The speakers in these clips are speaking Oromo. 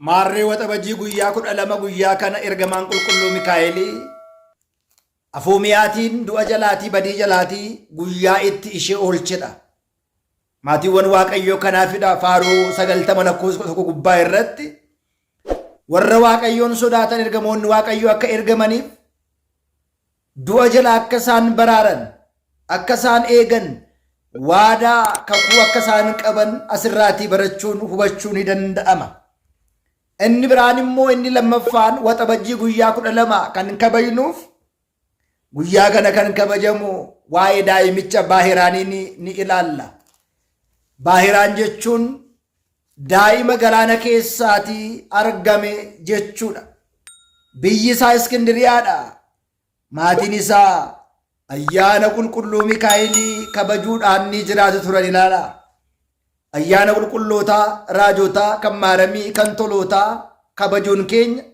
Maarree Waxabajjii guyyaa 12 guyyaa kana ergamaan qulqulluu Mikaa'elii Afoomiyaatiin du'a jalaatii badii jalaatii guyyaa itti ishee oolchedha. Maatiiwwan Waaqayyoo kanaafidha faaruu 90 lakkoofsa 11 gubbaa irratti warra Waaqayyoon sodaatan ergamoonni Waaqayyoo akka ergamaniif du'a jala akka isaan baraaran akka isaan eegan waadaa kakuu akka isaan qaban asirraatii barachuun hubachuu ni danda'ama. Inni biraan immoo inni lammaffaan waxabajjii guyyaa 12 kan kabajnuuf guyyaa kana kan kabajamu waa'ee daa'imicha baahiraanii ni ilaalla. Baahiraan jechuun daa'ima galaana keessaatii argame jechuudha. Biyyi isaa Iskindiriyaadha. Maatiin isaa ayyaana qulqulluu Mikaa'elii kabajuudhaan ni jiraatu turan ilaala. Ayyaana qulqullootaa, raajotaa, kan maaramii, kan tolootaa kabajuun keenya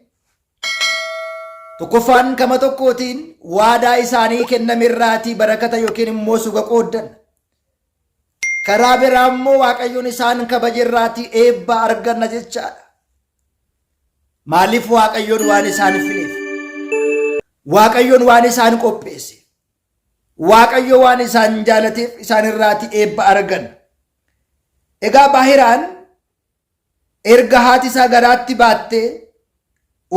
tokkoffaan kama tokkootiin waadaa isaanii kennamerraatii barakata yookiin immoo suga qooddan. Karaa biraa immoo Waaqayyoon isaan kabajerraatii eebba arganna jechaadha. Maaliif Waaqayyoon waan isaan fileef? Waaqayyoon waan isaan qopheesse. Waaqayyo waan isaan jaalateef isaan irraatii eebba arganna. Egaa Baahiraan erga haati isaa garaatti baattee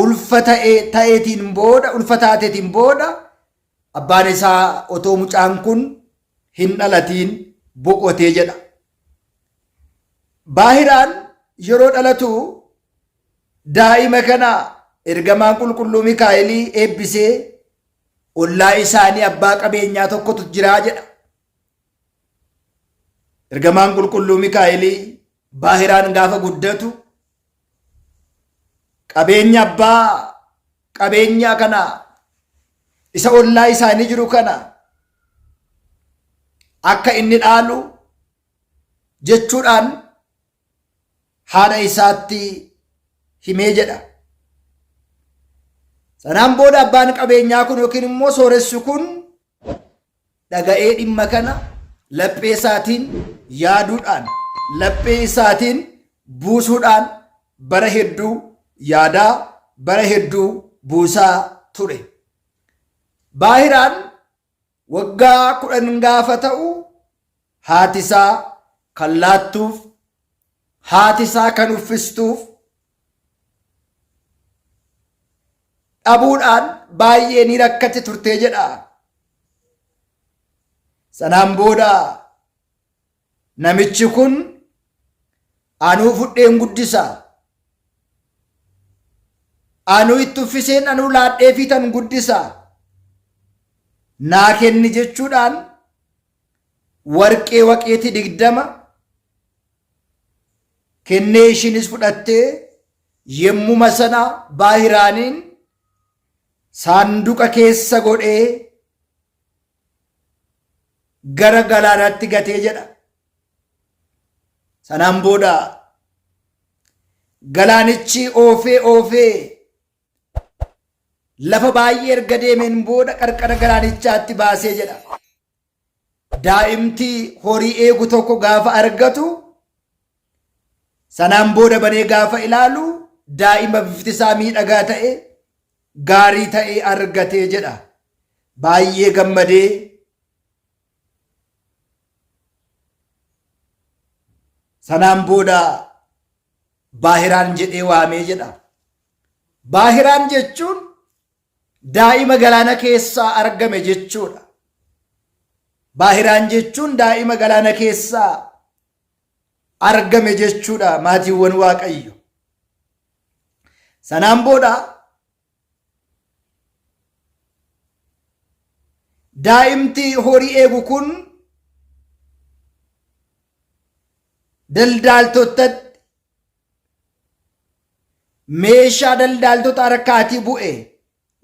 ulfa ta'ee ta'eetiin booda ulfa taateetiin booda abbaan isaa otoo mucaan kun hin dhalatiin boqotee jedha. Baahiraan yeroo dhalatu daa'ima kana ergamaan qulqulluu Mikaa'elii eebbisee ollaa isaanii abbaa qabeenyaa tokkotu jiraa jedha. Ergamaan qulqulluu Mikaa'elii Baahiraan gaafa guddatu qabeenya abbaa qabeenyaa kana isa ollaa isaanii jiru kana akka inni dhaalu jechuudhaan haadha isaatti himee jedha. Sanaan booda abbaan qabeenyaa kun yookiin immoo sooressi kun dhaga'ee dhimma kana laphee isaatiin yaaduudhaan laphee isaatiin buusuudhaan bara hedduu yaadaa bara hedduu buusaa ture. Baahiraan waggaa 10 gaafa ta'u haati isaa kan laattuuf haati isaa kan uffistuuf dhabuudhaan baay'ee ni rakkatti turtee jedha. Sanaan booda namichi kun anuu fudheen guddisa. Anuu itti uffiseen anuu laadhee fi tan guddisa. Naa kenni jechuudhaan warqee waqeetii 20 kennee ishiinis fudhattee yemmuma sana Baahiraaniin saanduqa keessa godhee gara galaanaatti gatee jedha. Sanaan booda galaanichi oofee oofee lafa baay'ee erga deemeen booda qarqara galaanichaatti baasee jedha. Daa'imti horii eegu tokko gaafa argatu sanaan booda banee gaafa ilaalu daa'ima bifti isaa miidhagaa ta'e gaarii ta'e argatee jedha. Baay'ee gammadee sanaan booda Baahiraan jedhee waamee jedha. Baahiraan jechuun daa'ima galaana keessaa argame jechuudha. Baahiraan jechuun daa'ima galaana keessaa argame jechuudha maatiiwwan Waaqayyo. Sanaan booda daa'imti horii eegu kun daldaaltotatti meeshaa daldaaltota harkaatii bu'e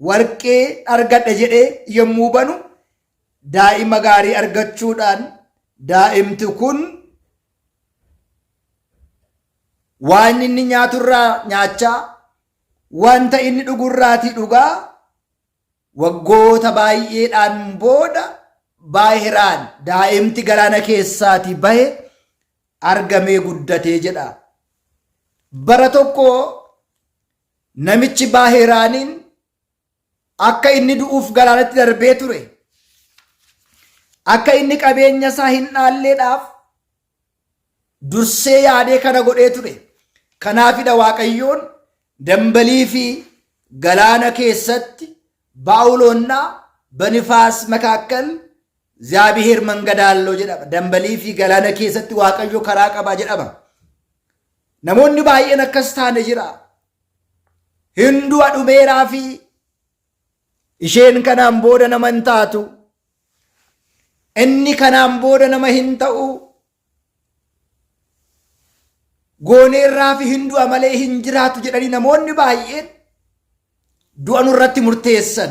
warqee argadhe jedhee yommuu banu daa'ima gaarii argachuudhaan daa'imti kun waan inni nyaaturraa nyaachaa wanta inni dhugurraatii dhugaa waggoota baay'eedhaan booda Baahiraan daa'imti galaana keessaatii bahe argamee guddatee jedha. Bara tokko Namichi Baahiraaniin akka inni du'uuf galaanatti darbee ture. Akka inni qabeenya isaa hin dhaalleedhaaf dursee yaadee kana godhee ture. Kanaafidha Waaqayyoon dambalii fi galaana keessatti በአውሎና በንፋስ መካከል እግዚአብሔር መንገድ አለው jedhama. Dambalii fi galaana keessatti Waaqayyo karaa qaba jedhama. Namoonni baay'een akkas taane jira. Hin du'a dhumeeraa fi isheen kanaan booda nama hin taatu. Inni kanaan booda nama hin ta'u. Gooneerraa fi hin du'a malee hin jiraatu jedhanii namoonni baay'een du'a nurratti murteessan.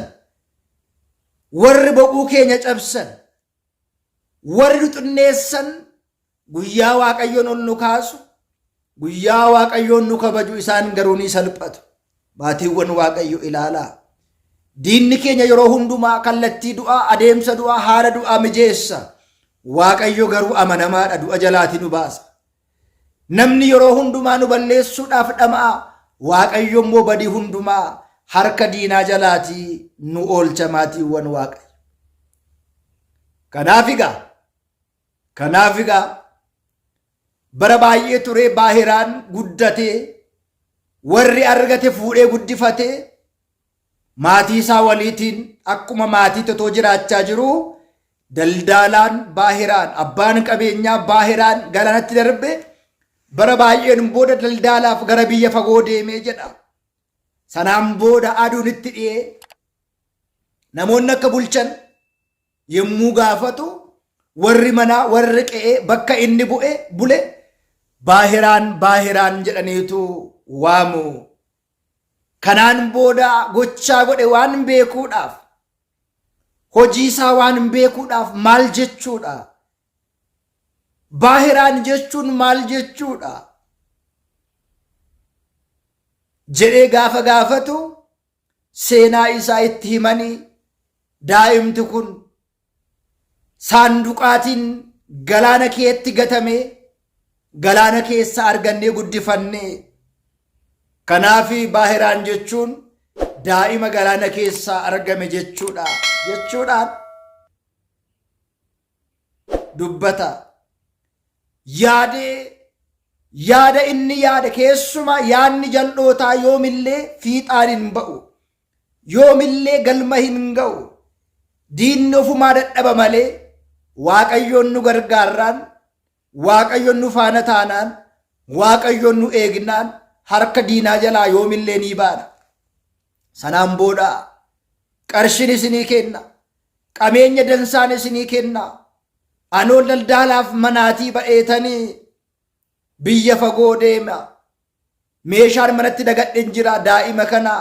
Warri boquu keenya cabsan, warri nu xinneessan guyyaa Waaqayyoon ol nu kaasu, guyyaa Waaqayyoon nu kabaju isaan garuu ni salphatu. Maatiiwwan Waaqayyo ilaalaa. Diinni keenya yeroo hundumaa kallattii du'aa, adeemsa du'aa, haala du'aa mijeessa. Waaqayyo garuu amanamaadha, du'a jalaatii nu baasa. Namni yeroo hundumaa nu balleessuudhaaf dhama'a. Waaqayyo immoo badii hundumaa harka diinaa jalaatii nu oolcha maatiiwwan Waaqayyo. Kanaaf egaa bara baay'ee turee Baahiraan guddatee warri argate fuudhee guddifatee maatii isaa waliitiin akkuma maatii totoo jiraachaa jiru daldaalaan Baahiraan abbaan qabeenyaa Baahiraan galaanatti darbe bara baay'een booda daldaalaaf gara biyya fagoo deemee jedha. Sanaan booda aduun itti dhi'ee namoonni akka bulchan yommuu gaafatu warri manaa warri qe'ee bakka inni bu'e bule Baahiraan Baahiraan jedhaniitu waamu. Kanaan booda gochaa godhe waan beekuudhaaf hojii isaa waan beekuudhaaf maal jechuudha? Baahiraan jechuun maal jechuudha? Jedhee gaafa gaafatu seenaa isaa itti himanii daa'imti kun saanduqaatiin galaana keetti gatamee galaana keessa argannee guddifannee kanaaf Baahiraan jechuun daa'ima galaana keessaa argame jechuudha jechuudhaan dubbata. Yaadee yaada inni yaade keessumaa yaadni jal'ootaa yoomillee fiixaan hin ba'u. Yoomillee galma hin ga'u. Diinni ofumaa dadhaba malee Waaqayyoon nu gargaarraan, Waaqayyoon nu faana taanaan, Waaqayyoon nu eegnaan harka diinaa jalaa yoomillee ni baana. Sanaan booda qarshiin isinii kenna. Qabeenya dansaan isinii kenna. Anoo daldaalaaf manaatii ba'eetanii biyya fagoo deema. Meeshaan manatti dagadhen jira daa'ima kana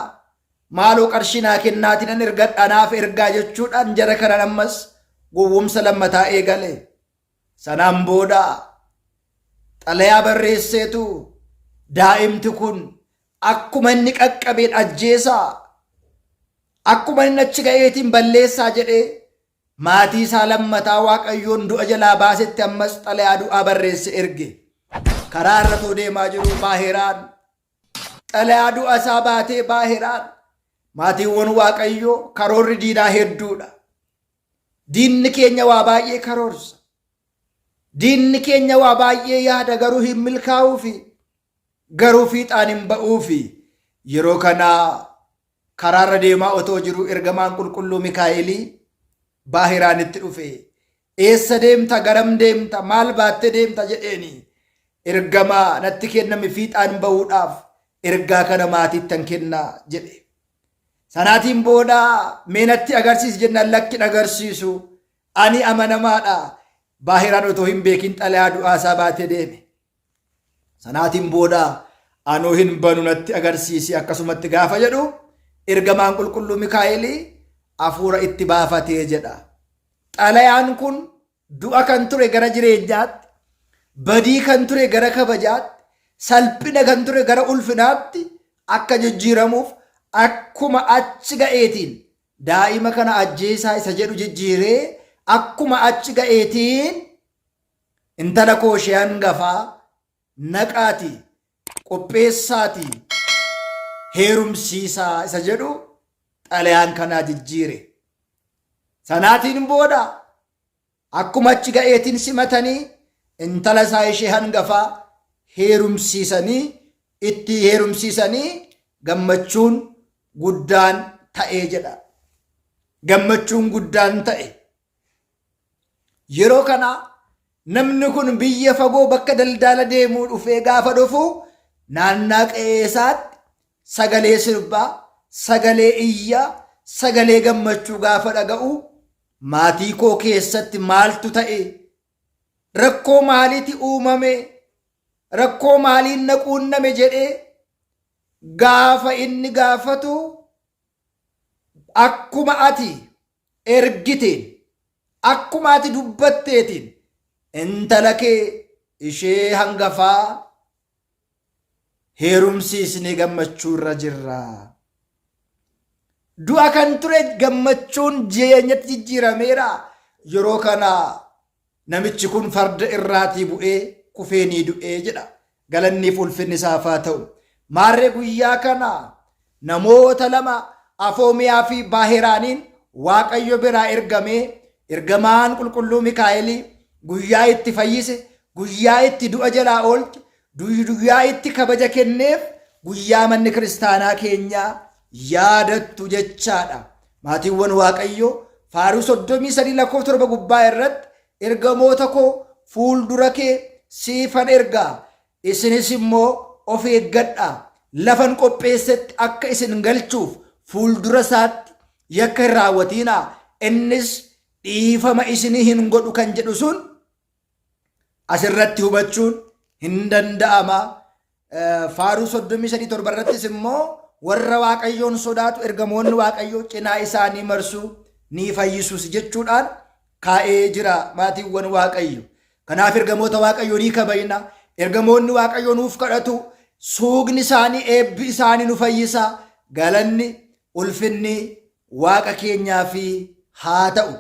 maaloo qarshii naa kennaatiin an ergadha naaf ergaa jechuudhaan jara kanan ammas gowwoomsa lammataa eegale. Sanaan booda xalayaa barreesseetu daa'imti kun akkuma inni qaqqabeen ajjeesaa akkuma inni achi ga'eetiin balleessaa jedhee maatii isaa lammataa Waaqayyoon du'a jalaa baasetti ammas xalayaa du'aa barreesse erge. Karaa irra too deemaa jiru Baahiraan xalayaa du'a isaa baatee Baahiraan maatiiwwan Waaqayyoo karoorri diinaa hedduudha. Diinni keenya waa baay'ee karoorsa. Diinni keenya waa baay'ee yaada garuu hin milkaa'uufi garuu fiixaan hin ba'uufi yeroo kanaa karaarra deemaa otoo jiru ergamaan qulqulluu Mikaa'elii Baahiraanitti dhufe. Eessa deemta garam deemta maal baatte deemta jedheeni ergamaa natti kenname fiixaan ba'uudhaaf ergaa kana maatiittan kennaa jedhe. Sanaatiin booda mee natti agarsiisi jennaan lakkin agarsiisu ani amanamaadha. Baahiraan otoo hin beekin xalayaa du'aa isaa baatee deeme. Sanaatiin booda anoo hin banu natti agarsiisi akkasumatti gaafa jedhu ergamaan qulqulluu Mikaa'elii hafuura itti baafatee jedha. Xalayaan kun du'a kan ture gara jireenyaatti, badii kan ture gara kabajaatti, salphina kan ture gara ulfinaatti akka jijjiiramuuf akkuma achi ga'eetiin daa'ima kana ajjeesaa isa jedhu jijjiiree akkuma achi ga'eetiin intala koo ishee hangafaa naqaati qopheessaati heerumsiisaa isa jedhu xalayaan kanaa jijjiire. Sanaatiin booda akkuma achi ga'eetiin simatanii intala isaa ishee hangafaa heerumsiisanii itti heerumsiisanii gammachuun guddaan ta'ee jedha. Gammachuun guddaan ta'e. Yeroo kana namni kun biyya fagoo bakka daldaala deemuu dhufee gaafa dhufu naannaa qe'ee isaatti sagalee sirbaa, sagalee iyyaa, sagalee gammachuu gaafa dhaga'u maatii koo keessatti maaltu ta'e? Rakkoo maaliiti uumame? Rakkoo maaliin na quunname jedhee gaafa inni gaafatu akkuma ati ergiteen akkuma ati dubbatteetiin intala kee ishee hangafaa heerumsiisnee gammachuu irra jirra. Du'a kan ture gammachuun jireenyatti jijjiirameera. Yeroo kana namichi kun farda irraatii bu'ee kufee ni du'ee jedha. Galanniif ulfinni isaaf haa ta'u. Maarree guyyaa kana namoota lama Afoomiyaa fi Baahiraaniin Waaqayyo biraa ergamee ergamaan qulqulluu Mikaa'elii guyyaa itti fayyise, guyyaa itti du'a jalaa oolche, guyyaa itti kabaja kenneef guyyaa manni kiristaanaa keenyaa yaadattu jechaadha. Maatiiwwan Waaqayyoo Faaruu 33 lakkoofsa 7 gubbaa irratti ergamoota koo fuuldura kee siifan ergaa isinis immoo of eeggadhaa lafan qopheessetti akka isin galchuuf fuuldura isaatti yakka hin raawwatiinaa innis dhiifama isinii hin godhu kan jedhu sun asirratti hubachuun hin danda'ama. Faaruu 33 torba irrattis immoo warra Waaqayyoon sodaatu ergamoonni Waaqayyoo cinaa isaanii marsu ni fayyisus jechuudhaan kaa'ee jira maatiiwwan Waaqayyo. Kanaaf ergamoota Waaqayyoo ni kabajna. Ergamoonni Waaqayyoo nuuf kadhatu. Suugni isaanii eebbi isaanii nu fayyisa. Galanni ulfinni Waaqa keenyaa fi haa ta'u.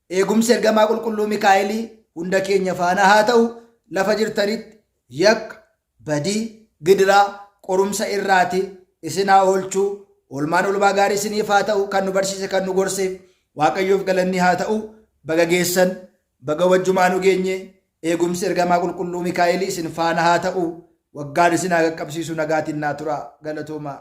Eegumsi ergamaa qulqulluu Mikaa'elii hunda keenya faana haa ta'u. Lafa jirtanitti yakka, badii, gidiraa, qorumsa irraati isin haa oolchuu. Oolmaan oolmaa gaarii isiniif haa ta'u. Kan nu barsiise kan nu gorse Waaqayyoof galanni haa ta'u. Baga geessan, baga wajjumaanuu geenye. Eegumsi ergamaa qulqulluu Mikaa'elii isin faana haa ta'u. Waggaan isin haa qaqqabsiisu nagaatiin naa tura. Galatoomaa.